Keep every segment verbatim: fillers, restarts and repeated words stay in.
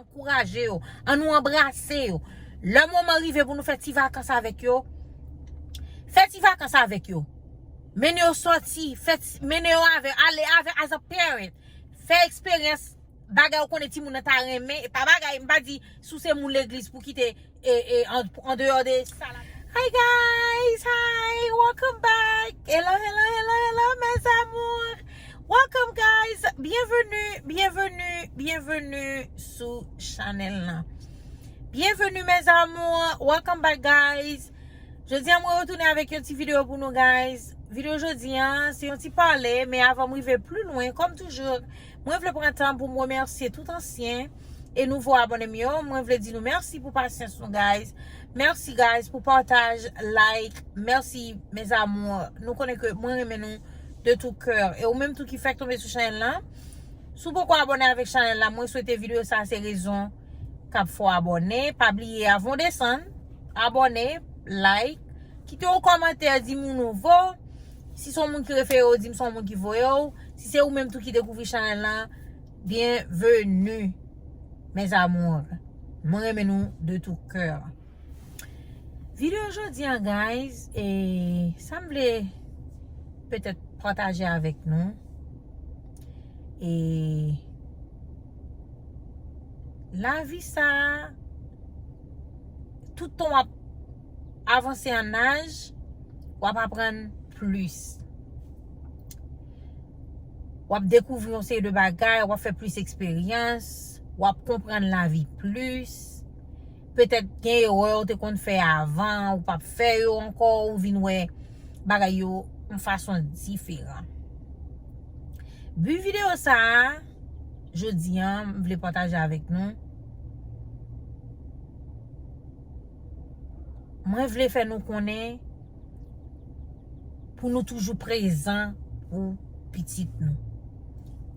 ankouraje yo, an nou anbrase yo. Lè moman rive pou nou fè ti vakans avèk yo, fè ti vakans avèk yo. Mennen yo sòti, fè ti, mennen yo avè, ale avè as a parent. Fè eksperyans bagay ou konnen timoun nan ta renmen. E pa bagay, m pa di si w se moun legliz pou kite e, e, an, an deyò de sa la. Hi guys, hi, welcome back. Hello, hello, hello, hello, mes amours. Welcome guys, bienvenue, bienvenue, bienvenue sou chanèl lan. Bienvenue mes amours, welcome back guys. Jodi a mwen retounen avèk yon ti videyo pou nou guys. Videyo jodi a se yon ti pale, men avan m rive pli lwen, kòm toujou, mwen vle pran tan pou m remèsye tout ansyen e nouvo abòne m yo. Mwen vle di nou mèsi pou pasyans nou guys. Mèsi guys pou pataj, like. Mèsi mes amours. Nou konnen ke mwen renmen nou de tout cœur. E ou menm tou ki fèk tonbe sou chanèl lan, si w poko abòne avèk chanèl la, mwen swete videyo sa se rezon k ap fè w abòne. Pa bliye avan w desann, abòne, like, kite yon kòmantè, di m ou nouvo. Si se yon moun ki refere w, di m se yon moun ki voye w. Si se ou menm tou ki dekouvri chanèl lan, bienvenue mes amours. Mwen renmen nou de tout cœur. Videyo jodi a guys, e sa m vle petèt pataje avèk nou. E lavi sa, tout tan w ap avanse an aj, w ap aprann plis. W ap dekouvri yon seri de bagay, w ap fè plis eksperyans, w ap konprann lavi plis. Petèt gen erè w te konn fè avan, ou p ap fè yo ankò, ou vin wè bagay yo yon fason diferan. Bi videyo sa a, jodi a, m vle pataje avèk nou. Mwen vle fè nou konnen pou nou toujou prezan pou pitit nou.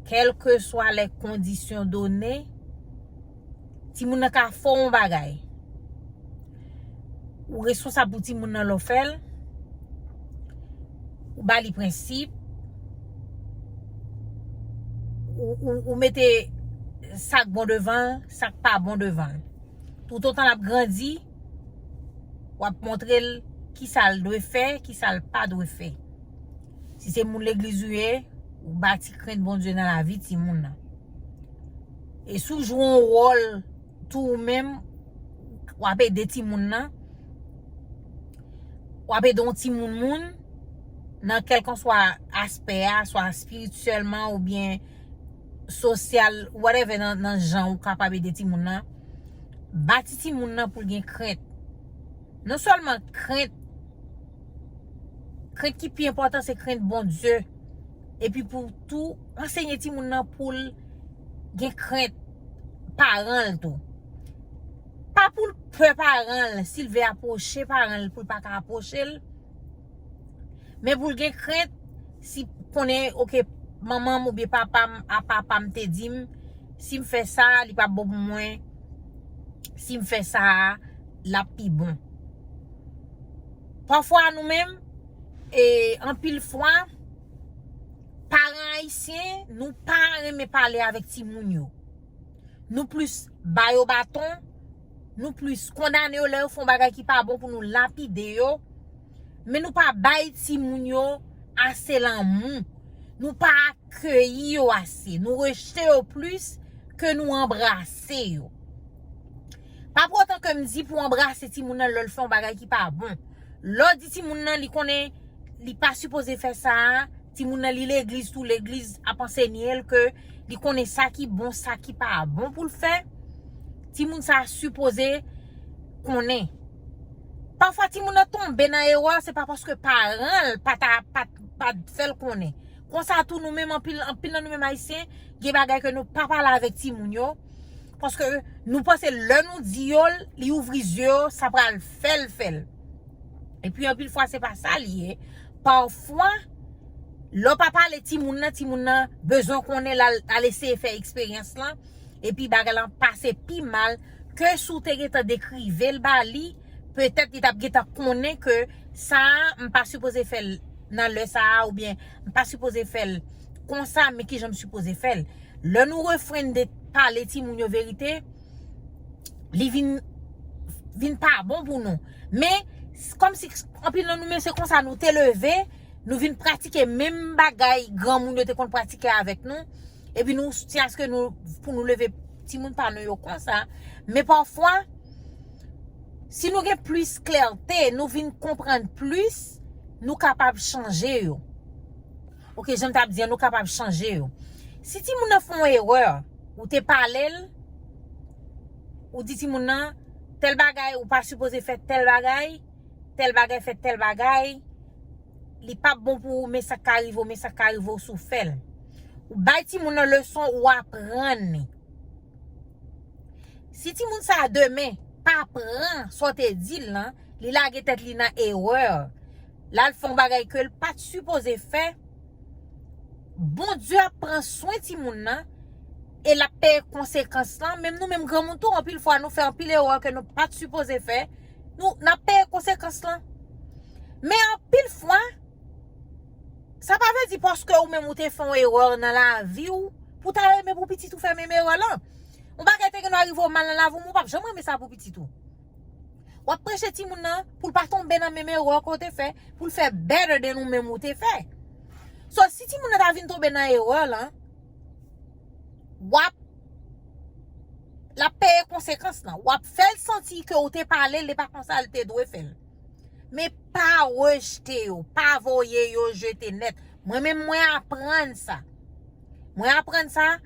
Kèlkeswa lè kondisyon done, timoun nan ka fè w yon bagay. Ou responsab pou timoun nan lè w fè l. Ou ba li prensip. Ou, ou, ou mete sa k bon devan l, sa k pa bon devan l. Toutotan l ap grandi, w ap montre l ki sa l dwe fè, ki sa l pa dwe fè. Si se moun legliz ou ye, ou bati krent Bondye nan lavi timoun nan. E si w jwe yon wòl tou ou menm, w ap ede timoun nan, w ap ede yon timoun moun nan kèlkanswa aspè a, swa espirityèlman oubyen sosyal, whatever, nan, nan jan ou kapab ede timoun nan. Bati timoun nan pou l gen krent. Non sèlman krent, krent ki pi enpòtan se krent Bondye. Epi pou tou ansenye timoun nan pou l gen krent paran l tou. Pa pou l pè paran l, si l vle apwoche paran l, pou l pa ka apwoche l. Men pou l gen krent, si konnen, oke, manman m oubyen papa m, a papa m te di m, si m fè sa, li p ap bon pou mwen. Si m fè sa, l ap pi bon. Pafwa nou menm, e, anpil fwa, paran ayisyen, nou pa renmen pale avèk timoun yo. Nou plis ba yo baton, nou plis kondane yo lè yo fè yon bagay ki pa bon pou nou lapide yo. Men nou pa bay timoun yo ase lanmou. Nou pa akeyi yo ase. Nou rejte yo plis ke nou anbrase yo. Pa pou otan ke m di pou anbrase timoun nan lè l fè yon bagay ki pa bon. Lè w di timoun nan li konnen li pa sipoze fè sa a, timoun nan li legliz tou, legliz ap ansenye l ke li konnen sa ki bon, sa ki pa bon pou l fè. Timoun sa a sipoze konnen. Pafwa timoun nan tonbe nan erè, se pa paske paran l pa ta, pa, pa fè l konnen. Konsa tou nou menm, anpil, anpil nan nou menm ayisyen, gen bagay ke nou pa pale avèk timoun yo. Paske nou panse lè nou di yo l, li ouvri zye yo, sa pral fè l, fè l. Epi anpil fwa se pa sa li ye. Pafwa, lè w pa pale timoun nan, timoun nan bezwen konnen l al, al eseye fè eksperyans lan. Epi bagay lan pase pi mal ke si w te gentan dekrive l ba li, petèt li t ap gentan konnen ke sa a, m pa sipoze fè l nan lè sa a, oubyen m pa sipoze fè l konsa, men kijan m sipoze fè l. Lè nou refren de pale timoun yo verite, li vin vin pa bon pou nou. Men, kòmsi anpil nan nou menm se konsa nou te leve, nou vin pratike menm bagay granmoun yo te konn pratike avèk nou. Epi nou, se aske nou, pou nou leve timoun pa nou yo konsa. Men pafwa, si nou gen plis klète, nou vin konprann plis, nou kapab chanje yo. Ok, jan m t ap di an, nou kapab chanje yo. Si timoun nan fè yon erè, ou te pale l, ou di timoun nan, tèl bagay, ou pa sipoze fè tèl bagay, tèl bagay fè tèl bagay, li p ap bon pou ou, men sa k ka rive w, men sa k ka rive w si w fè l. Ou bay timoun nan leson, ou aprann li. Si timoun sa a demen pa pran sa w te di l lan, li lage tèt li nan erè, l al fè yon bagay ke l pa t sipoze fè, Bondye ap pran swen timoun nan e l ap peye konsekans lan. Menm nou menm granmoun tou, anpil fwa nou fè anpil erè ke nou pa t sipoze fè, nou, n ap peye konsekans lan. Men anpil fwa, sa pa vle di paske ou menm ou te fè yon erè nan lavi w, pou w ta renmen pou pitit ou fè menm erè lan. Yon bagay te gen dwa rive w mal nan lavi w, men w p ap janm renmen sa pou pitit ou. W ap preche timoun nan pou l pa tonbe nan menm erè ke w te fè, pou l fè better than ou menm ou te fè. So, si timoun nan ta vin tonbe nan erè lan, w ap, l ap peye konsekans lan. W ap fè l santi ke w te pale l, e pa konsa l te dwe fè l. Men pa rejte yo, pa voye yo jete nèt. Mwen menm, mwen aprann sa. Mwen aprann sa.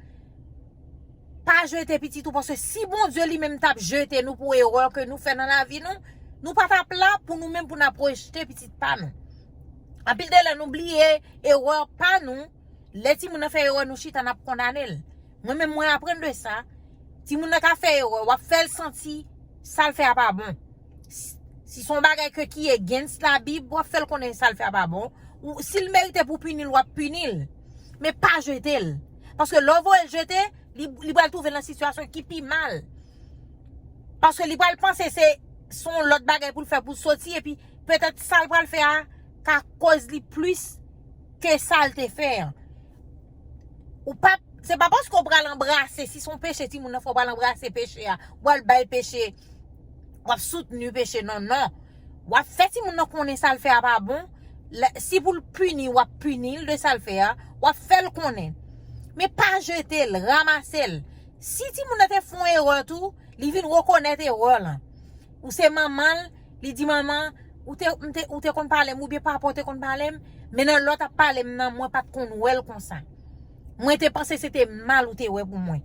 Pa jete pitit ou, paske si Bondye li menm t ap jete nou pou erè ke nou fè nan lavi nou, nou pa t ap la pou nou menm pou n ap rejte pitit pa nou. Anpil de lè nou bliye erè pa nou, lè timoun nan fè erè nou chita n ap kondane l. Mwen menm mwen aprann de sa. Timoun nan ka fè erè, w ap fè l santi sa l fè a pa bon. Si se yon bagay ke ki against Labib, w ap fè l konnen sa l fè a pa bon. Ou, si l merite pou pini l, w ap pini l. Men pa jete l. Paske lè w voye l jete, li, li pral twouve l nan sitiyasyon ki pi mal. Paske li pral panse se, se yon lòt bagay pou l fè pou l soti, epi petèt sa l pral fè a ka koz li plis ke sa l te fè an. Ou pa, se pa paske w pral anbrase, si se yon peche timoun nan fè, w pral anbrase peche a, w pral bay peche, w ap soutni peche, non, non. W ap fè timoun nan konnen sa l fè a pa bon. Lè, si pou l pini, w ap pini l de sa l fè a, w ap fè l konnen. Men pa jete l, ranmase l. Si timoun nan te fè yon erè tou, li vin rekonèt erè lan. Ou se manman l, li di, "Manman, ou te, m te, ou te konn pale m, oubyen papa w te konn pale m, men nan lè w t ap pale m nan, mwen pa t konn wè l konsa. Mwen te panse se te mal ou te wè pou mwen.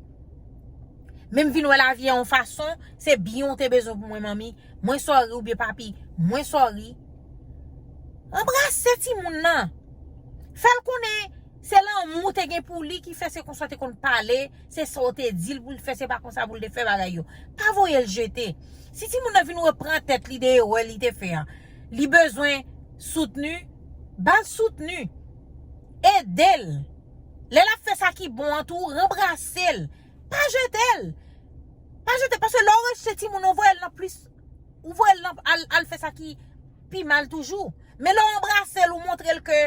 Men m vin wè lavi a yon fason, se byen w te bezwen pou mwen, manmi. Mwen sorry, oubyen papi, mwen sorry." Anbrase timoun nan. Fè l konnen se lanmou w te gen pou li ki fè se konsa w te konn pale, se sa w te di l pou l fè, se pa konsa pou l te fè bagay yo. Pa voye l jete. Si timoun nan vin reprann tèt li de erè li te fè a, li bezwen soutni, ba l soutni. Ede l. Lè l ap fè sa ki bon an tou, ranbrase l. Pa jete l. Pa jete, paske lè w rejte timoun, ou voye l nan plis, ou voye l nan, al, al fè sa ki pi mal toujou. Men lè w anbrase l, ou montre l ke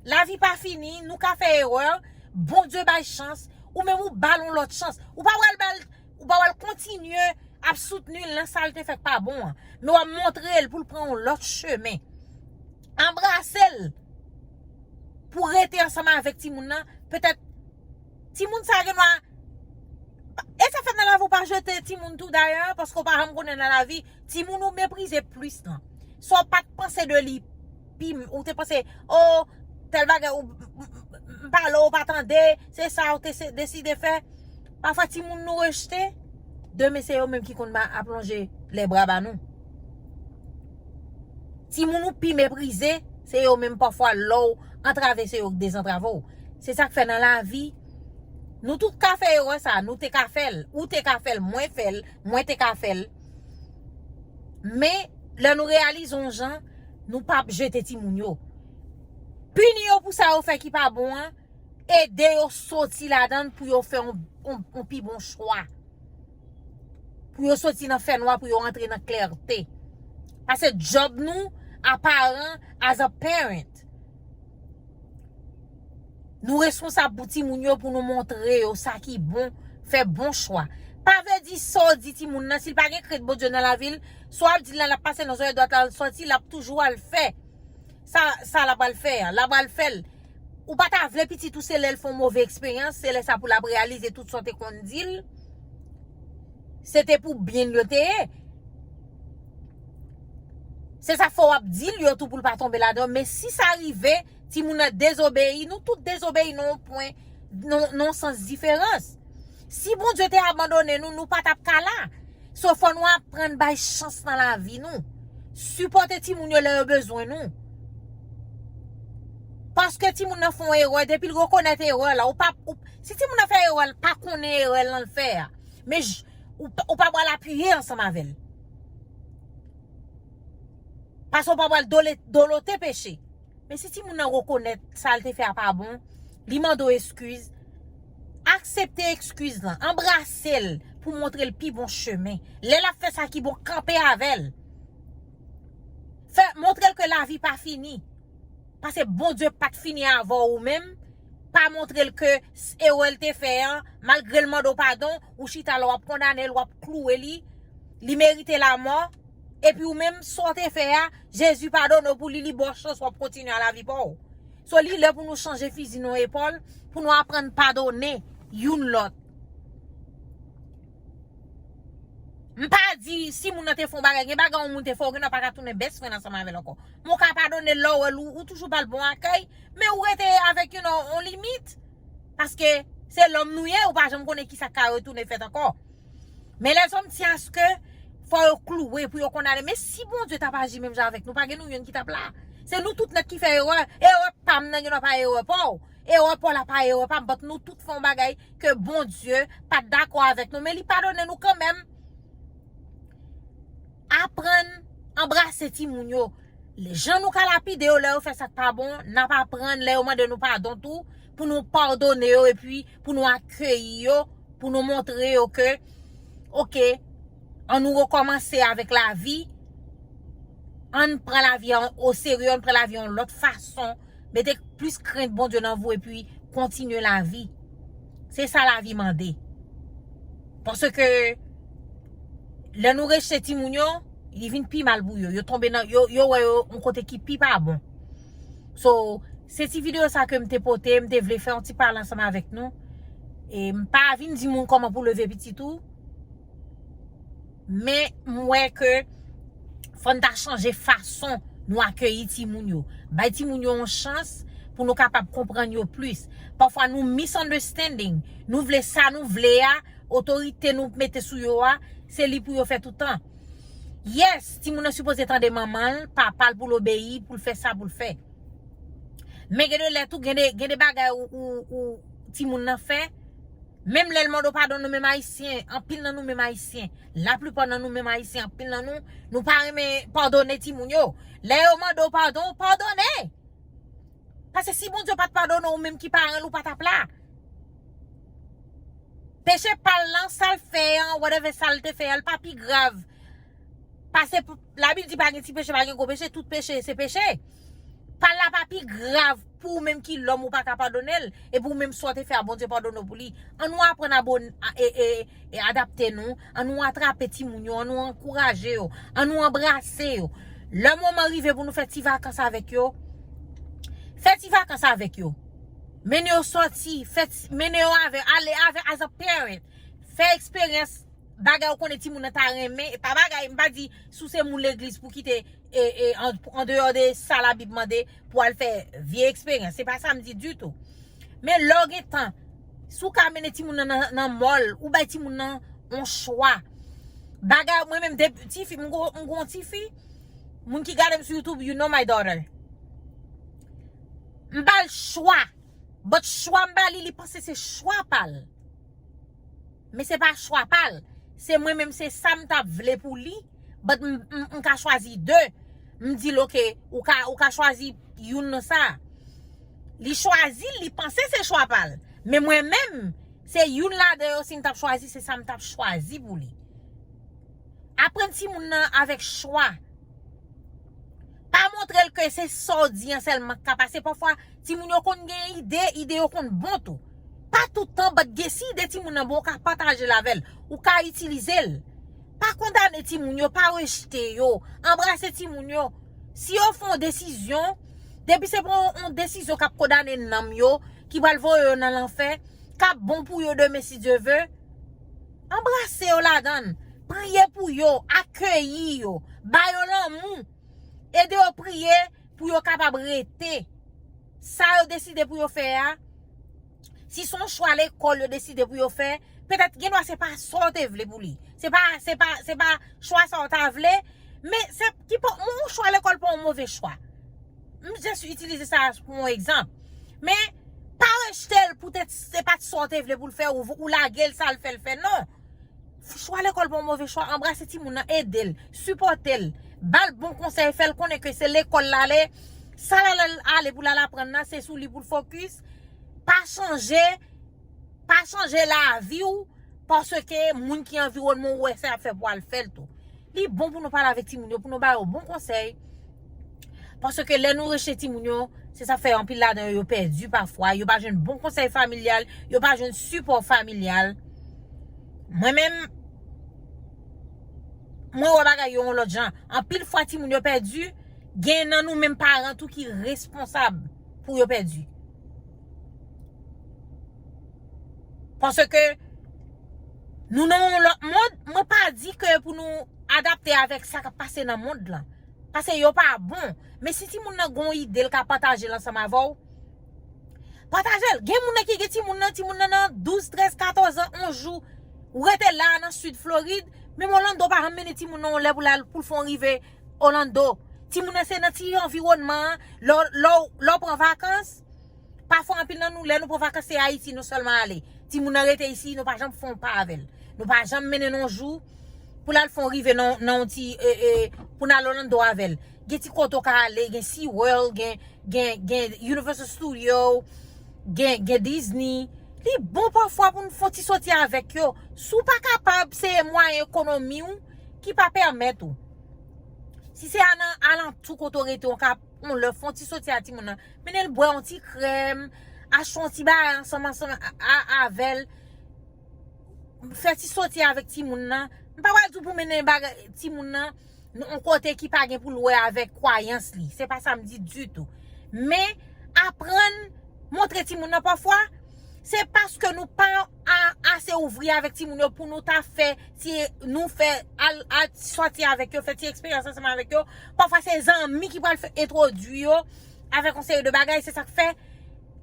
lavi pa fini, nou ka fè erè, Bondye bay chans, ou menm ou ba l yon lòt chans. Ou pa pral ba l, ou pa pral kontinye ap soutni l nan sa l te fè k pa bon an. Men w ap montre l pou l pran yon lòt chemen. Anbrase l pou rete ansanm avèk timoun nan. Petèt timoun sa gen dwa, e sa fèt nan lavi w pa jete timoun tou dayè, paske w pa janm konnen nan lavi, timoun ou meprize plis lan. Sa w pa t panse de li, pi, ou te panse, o, tèl bagay, ou, m pale w pa tande, se sa ou te se, deside fè. Pafwa timoun nou rejte, demen se yo menm ki konn ba, ap lonje lèbra ba nou. Timoun ou pi meprize, se yo menm pafwa lè w antrave, se yo k dezantrave w. Se sa k fè nan lavi, nou tout ka fè erè sa, nou te ka fè l, ou te ka fè l, mwen fè l, mwen te ka fè l. Men, lè nou reyalize yon jan, nou p ap jete timoun yo. Pini yo pou sa yo fè ki pa bon an, ede yo soti ladan l pou yo fè yon, yon, yon pi bon chwa. Pou yo soti nan fènwa, pou yo antre nan klète. Sa se djòb nou, a paran, as a parent. Nou responsab pou timoun yo, pou nou montre yo sa ki bon, fè bon chwa. Pa vle di sa w di timoun nan, si l pa gen krent Bondye nan lavi l, sa w ap di l la, l ap pase nan zòrèy dwat la, l sòti, l ap toujou al fè sa, sa l ap al fè a, l ap al fè l. Ou pa ta vle pitit ou, se lè l fè yon move eksperyans, se lè sa pou l ap reyalize tout sa w te konn di l, se te pou byen l yo te ye. Se sa fè w ap di l yo tou pou l pa tonbe ladan. Men si sa rive, timoun nan dezobeyi, nou tout dezobeyi nan yon pwen, nan, nan yon sans diferans. Si Bondye te abandone nou, nou pa t ap ka la. So, fò nou aprann bay chans nan lavi nou. Sipòte timoun yo lè yo bezwen nou. Paske timoun nan fè yon erè, depi l rekonèt erè la, ou pa, ou, si timoun nan fè erè, l pa konnen erè l nan l fè a. Men j- ou, pa- ou pa pral apiye ansanm avè l. Paske ou pa pral dole- dolote peche. Men si timoun nan rekonèt sa l te fè a pa bon, li mande w eskiz, aksepte eskiz lan, anbrase l pou montre l pi bon chemen. Lè l ap fè sa ki bon, kanpe avè l. Fè, montre l ke lavi pa fini. Paske Bondye pa t fini avè w ou menm. Pa montre l ke s- erè l te fè an, malgre l mande w padon, ou chita la w ap kondane l, w ap klouwe li, li merite lamò. Epi ou menm, sa w te fè a, Jezi padone w pou li, li ba w chans w ap kontinye a lavi pa w. So, li lè pou nou chanje fizi nan epòl, pou nou aprann padone youn lòt. M pa di si moun nan te fè yon bagay, gen bagay yon moun te fè, ou gen dwa pa ka tounen best friend ansanm avè l ankò. Men w ka padone l lè w wè l, ou, ou toujou ba l bon akèy, men ou rete avèk yon, yon limit. Paske se lòm nou ye, ou pa janm konnen kisa k ka retounen fèt ankò. Men lèzòm di aske fò yo klouwe pou yo kondane. Men si Bondye t ap aji menm jan avèk nou, pa gen nou youn ki t ap la. Se nou tout nèt ki fè erè. Erè pa m nan gen dwa pa erè pa w. Erè pa w la pa erè pa m. But nou tout fè yon bagay ke Bondye pa t dakò avèk nou. Men li padone nou kanmenm. Aprann anbrase timoun yo. Jan nou ka lapide yo lè yo fè sa k pa bon, n ap aprann lè yo mande nou padon tou, pou nou padone yo epi pou nou akeyi yo, pou nou montre yo ke, oke, ann nou rekòmanse avèk lavi, ann pran lavi an o serye, ann pran lavi an yon lòt fason, mete plis krent Bondye nan vou epi kontinye lavi. Se sa lavi mande. Paske lè nou rejte timoun yo, li vin pi mal pou yo. Yo tonbe nan, yo, yo wè yo yon kote ki pi pa bon. So, se ti videyo sa ke m te pote, m te vle fè yon ti pale ansanm avèk nou. E m pa vin di moun kòman pou leve pitit ou. Men m wè ke fò n ta chanje fason nou akeyi timoun yo. Bay timoun yo yon chans pou nou kapab konprann yo plis. Pafwa nou misunderstanding. Nou vle sa nou vle a, otorite nou mete sou yo a, se li pou yo fè toutan. Yes, timoun nan sipoze tande manman l, papa l pou l obeyi, pou l fè sa pou l fè. Men gen de lè tou, gen de, gen de bagay ou, ou, ou timoun nan fè, menm lè l mande w padon, nou menm Ayisyen, anpil nan nou menm Ayisyen, laplipa nan nou menm Ayisyen, anpil nan nou, nou pa renmen padone timoun yo. Lè yo mande w padon, padone! Paske si Bondye pa t padone w, ou menm ki paran l, ou pa t ap la. Peche pa l lan, sa l fè an, whatever sa l te fè an, l pa pi grav. Pase, Labib di pa gen ti peche, pa gen gwo peche, tout peche se peche. Pa l la pa pi grav pou ou menm ki lòm ou pa ka padone l, epi ou menm sa w te fè a Bondye padone w pou li. Ann nou aprann abon- a- e, e, e adapte nou, ann nou atrape timoun yo, ann nou ankouraje yo, ann nou anbrase yo. Lè moman rive pou nou fè ti vakans avèk yo, fè ti vakans avèk yo. Mennen yo sòti, fè ti- mennen yo avè, ale avè as a parent. Fè eksperyans bagay ou konnen timoun nan ta renmen, e pa bagay, m pa di si w se moun legliz pou kite e, e, an, an deyò de sa Labib mande pou al fè vye eksperyans. Se pa sa m di ditou. Men lè w gen tan, si w ka mennen timoun nan, nan, nan mall, ou bay timoun nan yon chwa. Bagay, mwen menm, de, tifi, m gon, m gon tifi, moun ki gade m sou YouTube, you know my daughter. M ba l chwa. But chwa m ba li, li panse se chwa pa l. Men se pa chwa pa l. Se mwen menm, se sa m t ap vle pou li. But m, m, m ka chwazi de. M di l, oke, ou ka, ou ka chwazi youn nan sa. Li chwazi l, li panse se chwa pa l. Men mwen menm, se youn ladan yo, si m t ap chwazi, se sa m t ap chwazi pou li. Aprann timoun nan avèk chwa. Pa montre l ke se sa w di an sèlman k ka pase. Pafwa, timoun yo konn gen ide, ide yo konn bon tou. Pa tout tan, but gen si ide timoun nan bon, ou ka pataje l avè l, ou ka itilize l. Pa kondane timoun yo, pa rejte yo, anbrase timoun yo. Si yo fè yon desizyon, depi se pa yon, yon desizyon k ap kondane nanm yo, ki pral voye yo nan lanfè, k ap bon pou yo demen si Dye ve, anbrase yo ladan l, priye pou yo, akeyi yo, ba yo lanmou, ede yo priye pou yo kapab rete. Sa yo deside pou yo fè a, si se yon chwa lekòl yo deside pou yo fè, petèt gen dwa se pa sa w te vle pou li. Se pa, se pa, se pa chwa sa w ta vle, men se ki pa yon chwa lekòl pa yon move chwa. M just itilize sa pou yon egzanp. Men pa rejte l poutèt se pa t sa w te vle pou l fè, ou, ou lage l, sa l fè, l fè. Non. Chwa lekòl pa yon move chwa, anbrase timoun nan, ede l, sipòte l, ba l bon konsèy, fè l konnen ke se lekòl l ale, sa l al ale pou l al aprann nan, se sou li pou l fokis. Pa chanje, pa chanje lavi w, paske moun ki anviwònman w wè sa y ap fè pou al fè l tou. Li bon pou nou pale avèk timoun yo, pou nou ba yo bon konsèy. Paske lè nou rejte timoun yo, se sa fè anpil ladan yo, yo pèdi pafwa, yo pa jwenn bon konsèy familyal, yo pa jwenn sipò familyal. Mwen menm, mwen wè bagay yo yon lòt jan. Anpil fwa timoun yo pèdi, gen nan nou menm paran tou ki responsab pou yo pèdi. Paske nou nan yon lòt mond, mwen pa di ke pou nou adapte avèk sa k ap pase nan mond lan. Paske yo pa bon. Men si timoun nan gon ide, l ka pataje l ansanm avè w, pataje l. Gen moun nan ki gen timoun nan, timoun nan nan douz, trèz, katòz an, yon jou, ou rete la nan Sid Florid, menm Orlando pa janm mennen timoun nan yon lè pou l al, pou l fè yon rive Orlando. Timoun nan se nan ti anviwònman an, lè w, lè w, lè w pran vakans, pafwa anpil nan nou, lè nou pran vakans, se Ayiti nou sèlman ale. Timoun nan rete isi, nou pa janm fè yon pa avè l. Nou pa janm mennen l yon jou pou l al fè yon rive nan, nan yon ti, e, e, pou n al Orlando avè l. Gen ti kote w ka ale, gen SeaWorld, gen, gen, gen Universal Studio, gen, gen Disney. Li bon pafwa pou n fè yon ti soti avèk yo. Si w pa kapab, se mwayen ekonomi w ki pa pèmèt ou. Si se a nan alantou kote w rete, w ka yon lè fè yon ti soti a timoun nan, mennen l bwè yon ti krèm, achte yon ti bagay ansanm, ansanm a, a, avè l, fè ti soti avèk timoun nan. M pa pral di w pou mennen bagay timoun nan nan yon kote ki pa gen pou l wè avèk kwayans li. Se pa sa m di ditou. Men, aprann montre timoun nan pafwa, se paske nou pa a, ase ouvri avèk timoun yo pou nou ta fè, si nou fè al, al soti avèk yo, fè ti eksperyans ansanm avèk yo. Pafwa se zanmi ki pral fè entwodui yo avèk yon seri de bagay. Se sa k fè,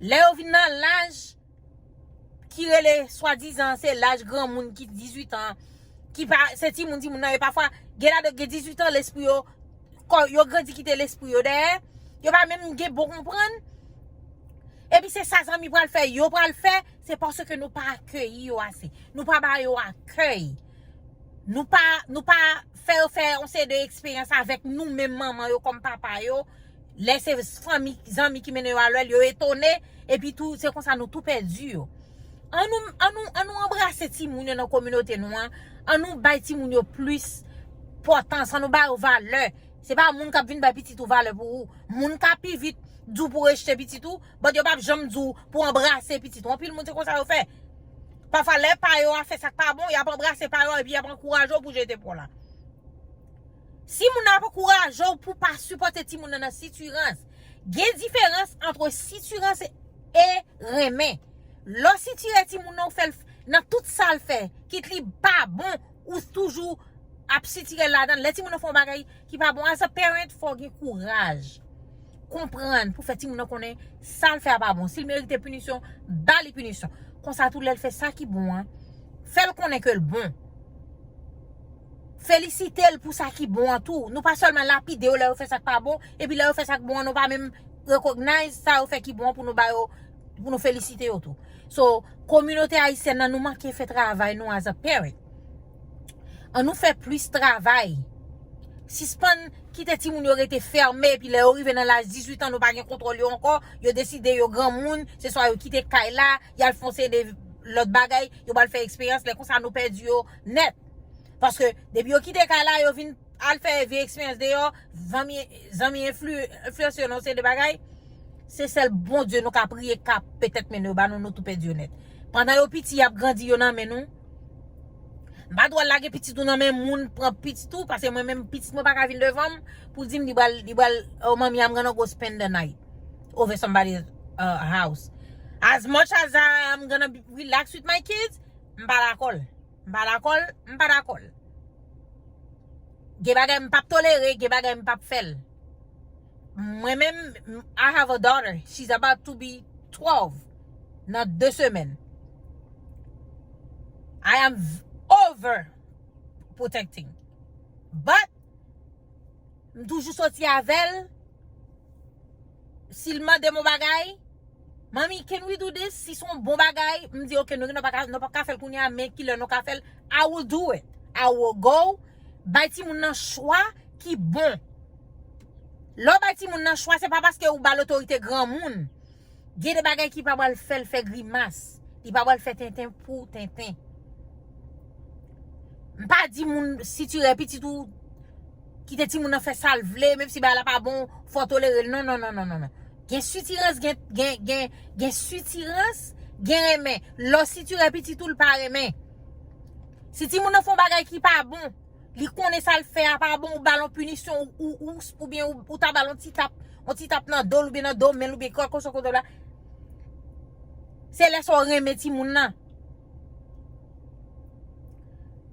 lè yo vin nan laj ki rele swadizan se laj granmoun ki dizuit an, ki pa, se timoun, timoun nan, e pafwa, gen ladan gen dizuit an, lespri yo, kò yo grandi kite lespri yo dèyè, yo pa menm gen bon konprann. Epi se sa zanmi pral fè, yo pral fè, se paske nou pa akeyi yo ase. Nou pa ba yo akèy. Nou pa, nou pa fè yo fè yon seri de eksperyans avèk nou menm manman yo kòm papa yo. Lè se fanmi, zanmi ki mennen yo al wè l, yo etone, epi tou, se konsa nou tou pèdi yo. An nou, an nou, an nou anbrase timoun yo nan kominote nou an, an nou bay timoun yo plis pòtans, an nou ba yo valè. Se pa moun k ap vin bay pitit ou valè pou ou. Moun ka pi vit di w pou rejte pitit ou, but yo p ap janm di w pou anbrase pitit ou. Anpil moun se konsa yo fè. Pafwa, lè pa yo a fè sa k pa bon, y ap anbrase pa yo epi y ap ankouraje w pou jete pòl la. Si moun nan ap ankouraje w pou pa sipòte timoun nan nan sitirans, gen diferans ant sitirans e renmen. Lè w sitire timoun nan, ou fè l f-, nan tout sa l fè, kit li pa bon, ou toujou ap sitire l ladan l. Lè timoun nan fè yon bagay ki pa bon, as a parent, fò w gen kouraj. Konprann pou fè timoun nan konnen sa l fè a pa bon. Si l merite pinisyon, ba li pinisyon. Konsa tou, lè l fè sa ki bon an, fè l konnen ke l bon. Felisite l pou sa ki bon an tou. Nou pa sèlman lapide yo lè yo fè sa k pa bon, epi lè yo fè sa k bon an, nou pa menm recognize sa yo fè ki bon an pou nou ba yo, pou nou felisite yo tou. So, kominote ayisyèn nan, nou manke fè travay nou as a parent. An nou fè plis travay. Sispann kite timoun yo rete fèmen, epi lè yo rive nan laj dizuit an, nou pa gen kontwòl yo ankò, yo deside yo granmoun, se swa yo kite kay la, y al fè yon seri de lòt bagay, yo pral fè eksperyans, lè konsa nou pèdi yo nèt. Paske depi yo kite kay la, yo vin al fè vye eksperyans deyò, zanmi, zanmi enfli-, enfliyanse yo nan yon seri de bagay, se sèl Bondye nou ka priye k ap petèt mennen yo ba nou, nou tou pèdi yo nèt. Pandan yo piti, y ap grandi yo nan men nou. M pa dwe lage pitit ou nan men moun, pran pitit ou, paske mwen menm, pitit mwen pa ka vin devan m pou di m li pral, li pral, oh, mommy, I'm gonna go spend the night over somebody's uh, house. As much as I'm gonna be, relax with my kids, m pa dakò l. M pa dakò l, m pa dakò l. Gen bagay m p ap tolere, gen bagay m p ap fè l. Mwen menm, I have a daughter. She's about to be twelve nan de semèn. I am v- over protecting. But, m toujou soti avè l. Si l mande m yon bagay, "Mommy, can we do this?" Si se yon bon bagay, m di, "Ok, nou, nou pa ka, nou pa ka fè l kounye a, men kilè nou ka fè l, I will do it. I will go." Bay timoun nan chwa ki bon. Lè w bay timoun nan chwa, se pa paske ou ba l otorite granmoun. Gen de bagay ki pa pral fè l fè grimas. Li pa pral fè tenten pou tenten. M pa di moun sitirè pitit ou, kite timoun nan fè sa l vle, menm si bagay la pa bon, fò w tolere l. Non, non, non, non, non, non. Gen sitirans, gen, gen, gen, gen sitirans, gen renmen. Lè w sitirè pitit ou, l pa renmen. Si timoun nan fè yon bagay ki pa bon, li konnen sa l fè a pa bon, ou ba l yon pinisyon, ou, ou, ou, oubyen ou, ou ta ba l yon ti tap, yon ti tap nan do l, oubyen nan do men l, oubyen kèlkeswa kote l la. Se lè sa w renmen timoun nan.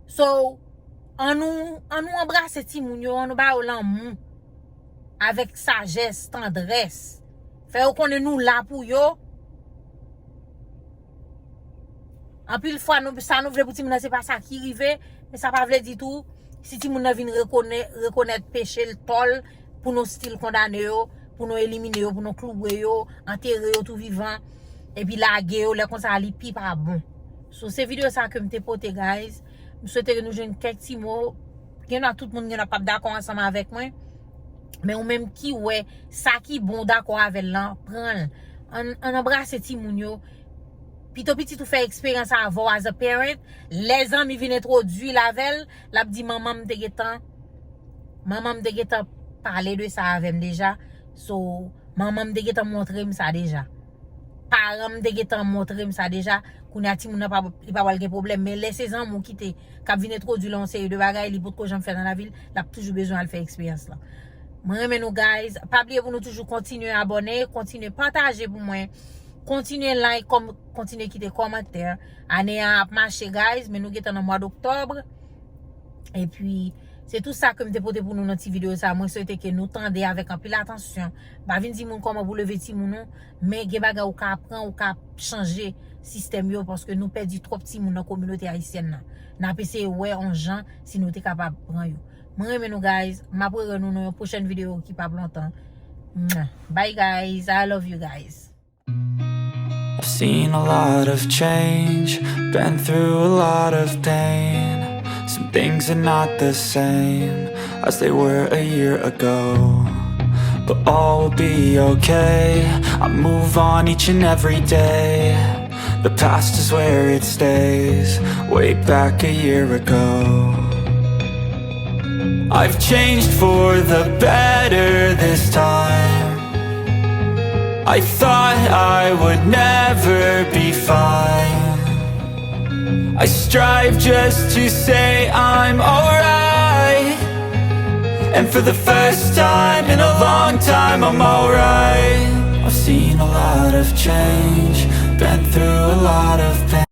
So, ann nou, ann nou anbrase timoun yo, ann nou ba yo lanmou. Avèk sajès, tandrès. Fè yo konnen nou la pou yo. Anpil fwa, nou, sa nou vle pou timoun nan, se pa sa ki rive, men sa pa vle di tou, si timoun nan vin rekonè, rekonèt peche l, tò l, pou nou still kondane yo, pou nou elimine yo, pou nou klouwe yo, antere yo tou vivan, epi lage yo, lè konsa li pi pa bon. So, se videyo sa ke m te pote, guys. M swete ke nou jwenn kèk ti mo. Gen nan tout moun gen nan p ap dakò ansanm avèk mwen. Men ou menm ki wè sa ki bon, w dakò avè l lan, pran l. Ann, ann anbrase timoun yo. Pito pitit ou fè eksperyans avè w as a parent, lè zanmi vin entwodui l avè l, l ap di, "Manman m te gentan, manman m te gentan pale de sa avè m deja." So, manman m te gentan montre m sa deja. Paran m te gentan montre m sa deja. Kounye a timoun nan pa, li pa pral gen pwoblèm. Men lè se zanmi w ki te, k ap vin entwodui l yon seri de bagay, li potko janm fè nan lavi l, l ap toujou bezwen al fè eksperyans lan. Mwen renmen nou, guys. Pa bliye pou nou toujou kontinye abòne, kontinye pataje pou mwen, kontinye like, kòm, kontinye kite kòmantè. Ane a ap mache, guys, men nou gentan nan mwa doktòb. Epi, se tou sa ke m te pote pou nou nan ti videyo sa. Mwen swete ke nou tande avèk anpil atansyon. M pa vin di moun kòman pou leve timoun ou, men gen bagay ou ka aprann, ou ka chanje sistèm yo, paske nou pèdi twòp timoun nan kominote ayisyèn nan. N ap eseye wè yon jan si nou te kapab pran yo. Mwen renmen nou, guys. M ap rewè nou nan yon pwochèn videyo ki p ap lontan. Mwah. Bye, guys. I love you, guys. I've seen a lot of change, been through a lot of pain. Some things are not the same as they were a year ago. But all will be okay. I move on each and every day. The past is where it stays, way back a year ago. I've changed for the better this time. I thought I would never be fine. I strive just to say I'm alright. And for the first time in a long time, I'm alright. I've seen a lot of change, been through a lot of pain.